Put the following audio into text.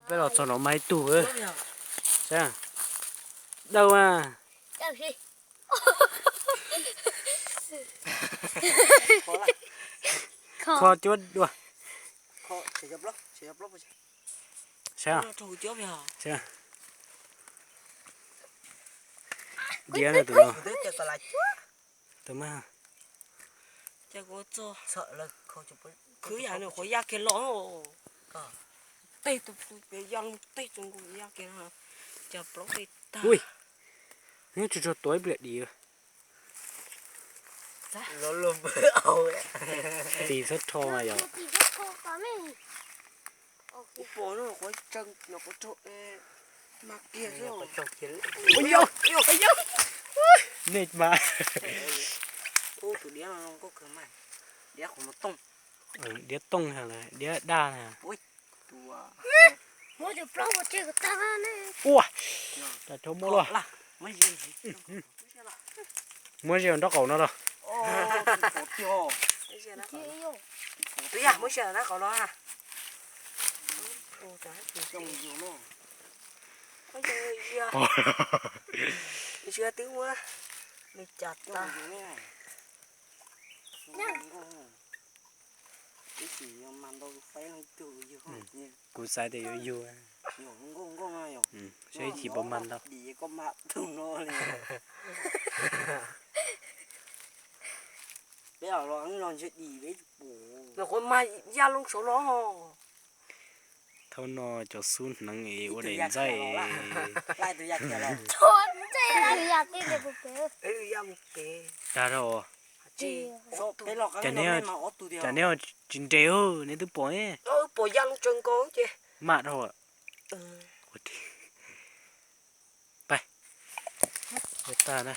Peb los txog no mas ib tug, saib, dawb mas. Kho cuab dua. Saib, saib, diab na tus no. Tus mas, khwv yam nws qhuav ya kiag los, tej tus ya loo tej tus nkaus ya kiag, cas plaub tej tag. Nyob tsuag tsuag tuav ib pliag dim. Tis txhob rho mas yog. Nej mas. Diab tooj, diab daj na. Ua, tas thaub muab luaj. Muab ze nraub qaum no los. Kuv xav tias yuav yug, saib ib chim puas mag ntau. Thaum no cov xub hneev es ua daim ntxaij. Dag rau, cas neb tsis nres, neb twb pom, mam rau. Pais, tag na.